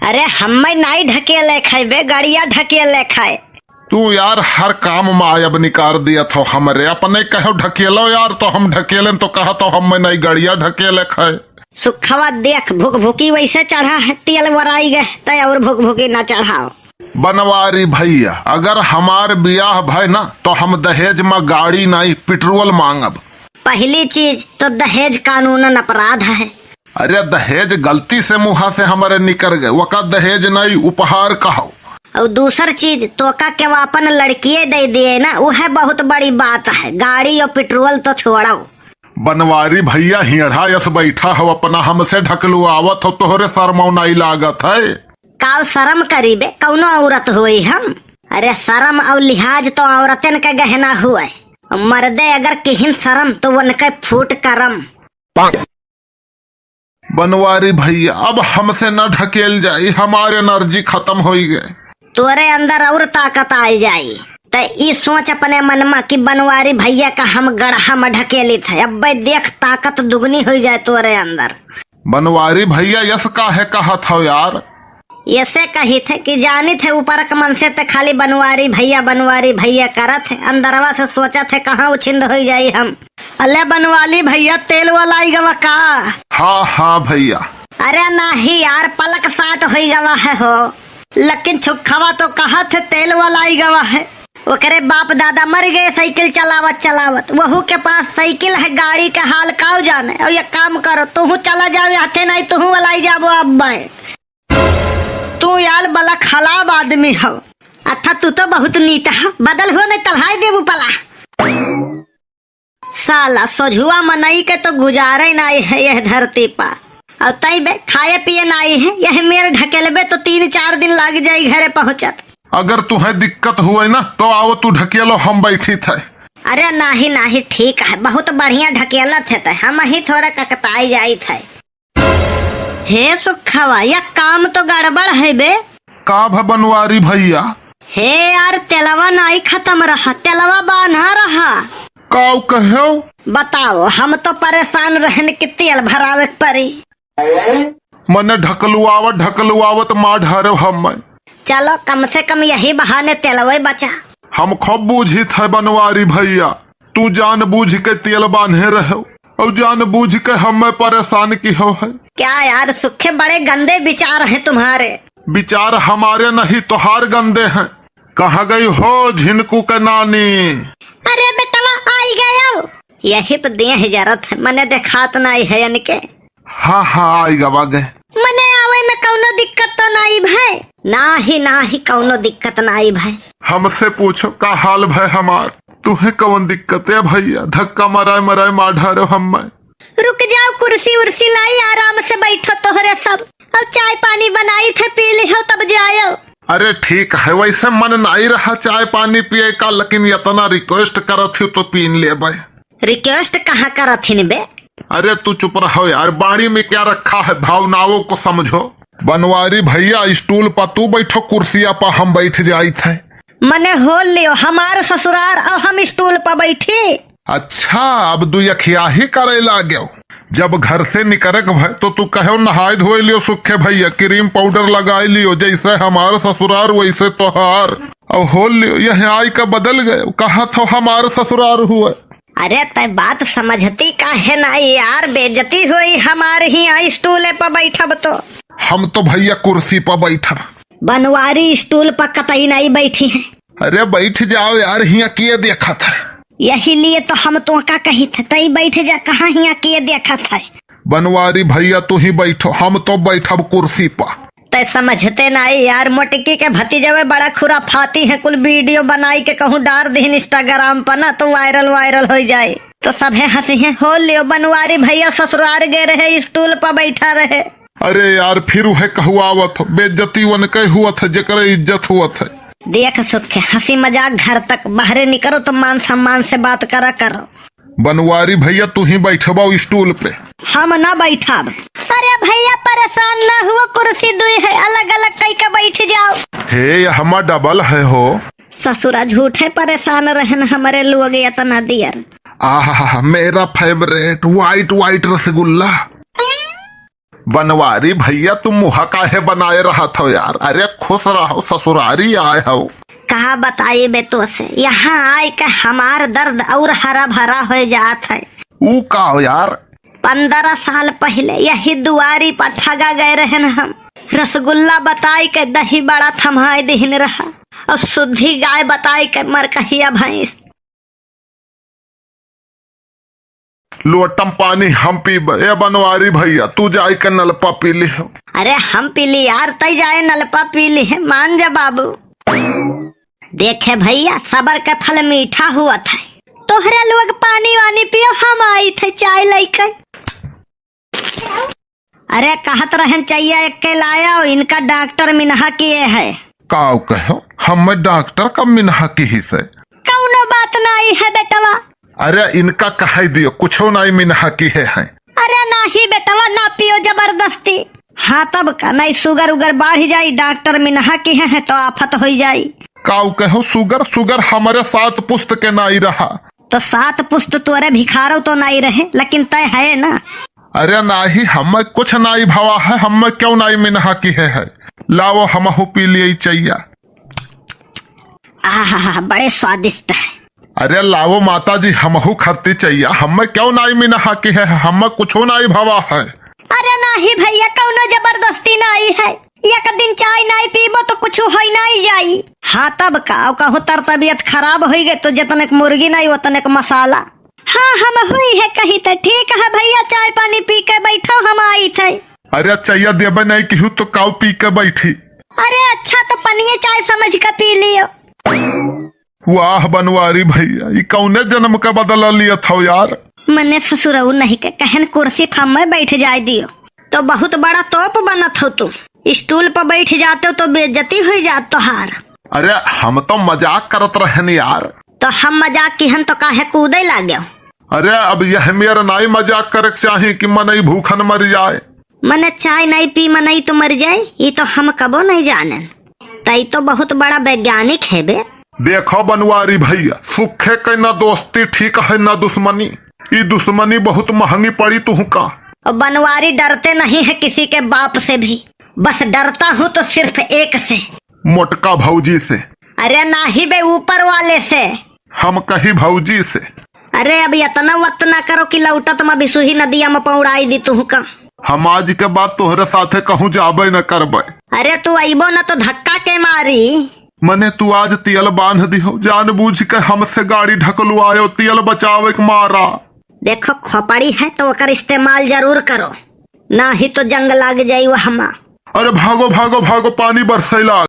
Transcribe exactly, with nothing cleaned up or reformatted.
अरे हम्मे नाई ढकेले खाए बे, गड़िया ढकेले खाए। तू यार हर काम में आयब निकार दियत हो हमरे। अपने कहो ढकेलो यार, तो हम ढकेलेन तो कहत हो हम्मे नाई गड़िया ढकेले खाए। सुखवा देख, भुकभुकी वैसे चढ़ा है, तेल वराई गए, तै और भुकभुकी ना चढ़ाओ। बनवारी भैया, अगर हमार बियाह भय ना, तो हम दहेज में गाड़ी नाई, पेट्रोल मांगब। पहली चीज तो दहेज कानूनन अपराध है। अरे, दहेज गलती से मुँहा से हमरे निकर गए, वका दहेज नाई, उपहार कहो। और दूसर चीज, तोका के वो अपन लड़किए दे दिए ना, वह बहुत बड़ी बात है। गाड़ी और पेट्रोल तो छोड़ो। बनवारी भैया, हियढ़ा यस बैठा हो अपना, हमसे ढकलुआवत हो, तोहरे शर्मौ नाई लागत है। काव शर्म करी बे, कौनो औरत होई हम? अरे, शर्म और लिहाज तो औरतन के गहना हुए। मर्दे अगर किहिन शर्म, तो उनके फूट करम। बनवारी भैया, अब हमसे न ढकेल जाई, हमार एनर्जी खत्म होई गए। तोरे अंदर और ताकत आई जाई। त ई सोच अपने मन में कि बनवारी भैया का हम गड़हा में ढकेलित है। अब्बे देख ताकत दुगनी होई जाए तोरे अंदर। बनवारी भैया, यस काहे कहत हो यार? यसे कहित है कि जानित है ऊपर के मन से त खाली बनवारी भैया, बनवारी भैया करत है, अंदरवा से सोचत है कहाँ उछिंद होई जाई हम। अले बनवाली भैया, तेल वाला आई गवा का? हाँ, हाँ भैया। अरे नाही यार, पलक साट होई गवा है हो। लेकिन छुखवा तो कहत है तेल वाला आई गवा है। ओकरे बाप दादा मर गए साइकिल चलावत चलावत। वहू के पास साइकिल है, गाड़ी के हाल काऊ जाने। और ये काम करो, तुहू चला जाओ, हथे नहीं तुहू वाला आई जाबो अब। तू यार बला खलाब आदमी हो। अच्छा, तू तो बहुत नीत है, बदल हो नहीं तल्हाई देबू पला। साला सोझुआ मनई के तो गुजारे नाई है यह धरती पर। और तई बे खाए पिए नाई है, यह मेर ढकेलबे तो तीन चार दिन लाग जाई घरे पहुँचत। अगर तुहे दिक्कत हुए ना तो आओ तू ढकेलो, हम बैठी थे। अरे नाही नाही, ठीक है, बहुत बढ़िया ढकेलत है, ते हम ही थोड़ा ककताई जाई थे। हे सुखवा, या काम तो गड़बड़ है बे। का भ बनवारी भैया? हे यार, तेलवा नाई खत्म रहा, तेलवा बान्हा रहा। काऊ कहो? बताओ, हम तो परेशान रहन कि तेल भरावे के परी। मने ढकलुआवत ढकलुआवत मार ढारो हम। चलो, कम से कम यही बहाने तेलवे बचा। हम खूब बूझित है बनवारी भैया, तू जान बूझ के तेल बान्हे रहो और जान बूझ के हमें परेशान किहो है। क्या यार सुखे, बड़े गंदे विचार हैं तुम्हारे। विचार हमारे नहीं, तोहार गंदे हैं। कहाँ गई हो झिनकू के नानी? अरे बेटवा, आई गयो। यही पे देह जरत है, मने देखात नाई है इनके। हाँ, हाँ, आई गवा गए। मने आवे में कौनो दिक्कत तो नाई भय? नाही, नाही, कौनो दिक्कत नाई भय। हमसे पूछो का हाल भय हमार, तुहे कौन दिक्कत है भैया? धक्का मराए मराए मार ढारो हमें। रुक जाओ, कुर्सी उर्सी लाई, आराम से बैठो तोहरे सब, और चाय पानी बनाई थे, पी लिहो तब जायो। अरे ठीक है, वैसे मन नाई रहा चाय पानी पिए का, लेकिन इतना रिक्वेस्ट करत हो तो पीन लेबे। रिक्वेस्ट कहाँ करत हिन बे? अरे तू चुप रहो यार, बाणी में क्या रखा है, भावनाओं को समझो। बनवारी भैया, स्टूल पर तू बैठो, कुर्सिया पर हम बैठ जाइत है। मने हो लियो हमार ससुरार और हम स्टूल पर बैठी। अच्छा, अब दुई अखियाही करे लाग्यो। जब घर से निकरक भय तो तू कहो नहाए धोए लियो सुखे भैया, क्रीम पाउडर लगाए लियो, जैसे हमार ससुरार वैसे तोहार। अब हो लियो, यहाँ आई का बदल गयो, कहा थो हमार ससुरार हुए। अरे तय बात समझती काहे ना यार, बेइज्जती होई हमार हियाँ स्टूले पर बैठब तो। हम तो भैया कुर्सी पर बैठब। बनवारी स्टूल पर कतई नहीं बैठी है। अरे बैठ जाओ यार, हियाँ के देखत है? यही लिए तो हम तोका कही थे, तई बैठ जा, कहाँ हियाँ के देखत है? बनवारी भैया तू ही बैठो, हम तो बैठब कुर्सी पर। तय समझते नाई यार, मोटकी के भतीजवे बड़ा खुराफाती है, कुल वीडियो बनाई के कहूँ डार दीन इंस्टाग्राम पर ना तो वायरल वायरल हो जाए, तो सभे हंसी है। हो लियो बनवारी भैया ससुरार गए रहे, स्टूल पर बैठा रहे। अरे यार, फिर उहे कहुआवत हो, बेइज्जती उनके हुअत है, जेकरे इज्जत हुअत है। देख सुखे, हंसी मजाक घर तक, बाहरे निकरो तो मान सम्मान से बात करा करो। बनवारी भैया, तू ही बैठबा स्टूल पे। हम ना बैठब। अरे भैया, परेशान ना हुआ, कुर्सी दुई है, अलग अलग कई के बैठ जाओ। हे, ये हमार डबल है हो। ससुरा झूठे परेशान रहन हमरे लोग इतना दियर। आहा, मेरा फेवरेट व्हाइट व्हाइट रसगुल्ला। बनवारी भइया, तू मुँह काहे बनाए रहत हो यार? अरे खुश रहो, ससुरारी आए हो। का बताई बे तोसे, यहाँ आए के हमार दर्द और हरा भरा हो जात है। ऊ का हो यार? पन्द्रह साल पहिले यही दुआरी पर ठगा गए रहन हम। रसगुल्ला बताई के दही बड़ा थमाए दिहिन रहा और सुद्धी गाय बताई के मरकहिया भैंस। लोटम पानी हम पीब। ए बनवारी भइया, तू जाए के नलपा पी लिहो। अरे हम पी ली यार, तै जाए नलपा पी लिहे, मान जा बाबू। देखे भइया, सबर के फल मीठा हुअत है। तोहरा लोग पानी वानी पियो, हम आइत है चाय लइके। अरे कहत रहन चइया एक के लायो, इनका डॉक्टर मिनहा किहे है। काउ कहो, हम्मे डॉक्टर कब मिनहा किहिस है? कउनो बात नाई है बेटवा। अरे इनका कहइ दियो, कुछो नाई मिनहा किहे है। अरे नाहीं बेटवा, ना पियो जबरदस्ती। हाँ तब का, नाई सुगर उगर बाढ़ जाई, डॉक्टर मिनहा किहे है तो आफत होइ जाई। काउ कहो सुगर, सुगर हमरे सात पुस्त के नाई रहा। तो सात पुस्त तोरे भिखारउ तो नाई रहे, लेकिन तै है ना। अरे नाहीं, हम्मे कुछ नाई भवा है, हम्मे क्यों नाई मिनहा किहे है। लाओ हमहू पी लिए चइया। आहा, बड़े स्वादिष्ट है। अरे लाओ माता जी, हमहू खरती चइया, हम्मे क्यों नाई मिनहा किहे है, हम्मे कुछो नाई भवा है। अरे नाहीं भइया, कउनो जबरदस्ती नाई है। एक दिन चाय नाई पीबो तो कुछ होइ नाई जाई। हाँ तब का, कहूँ तर तबियत खराब होइ गए तो जतने क मुर्गी नाई ओतने क मसाला। हाँ हम हुई है कही तो ठीक है भइया, चाय पानी पी के बैठो, हम आइत है। अरे चइया देबे नाई किहू तो काउ पी के बैठी। अरे अच्छा तो पनिये चाय समझ के पी लियो। वाह बनवारी भइया, ई कउने जनम का बदला लियत हौ यार? मने ससुरऊ नहीं के कहन कुर्सी पर हम्मे बैठ जाए दियो। तो बहुत बड़ा तोप बनत हो तू। स्टूल पर बैठ जाते हो तो बेइज्जती हुई जात तोहार। अरे हम तो मजाक करत रहन यार। तो हम मजाक किहन तो काहे कूदे लाग्यो? अरे अब यह मेर नाई मजाक करे के चाही कि मनई भूखन मर जाए। मने चाय नाई पी मनई तो मर जाए, ई तो हम कबो नहीं जानेन। तई तो बहुत बड़ा वैज्ञानिक है बे। देखो बनवारी भइया, सुखे के न दोस्ती ठीक है न दुश्मनी। ई दुश्मनी बहुत महंगी पड़ी तुहका। और बनवारी डरते नहीं है किसी के बाप से भी, बस डरता हूँ तो सिर्फ एक से। मोटका भौजी से। अरे नाही बे, ऊपर वाले से। हम कही भौजी से। अरे अब इतना वत ना करो कि लौटत म बिसुही नदिया म पौड़ाई दी तुहका। हम आज के बाद तोहरे साथे कहूँ जाबे न करबे। अरे तू अइबो न तो धक्का के मारी। मने तू आज तियल बांध दिहो, जानबूझ के हमसे गाड़ी ढकलवायो, तियल बचावे के मारा। देखो खोपड़ी है तो ओकर इस्तेमाल जरूर करो, नाही तो जंग लाग जाई वहमा। अरे भागो, भागो, भागो, पानी बरसै लाग।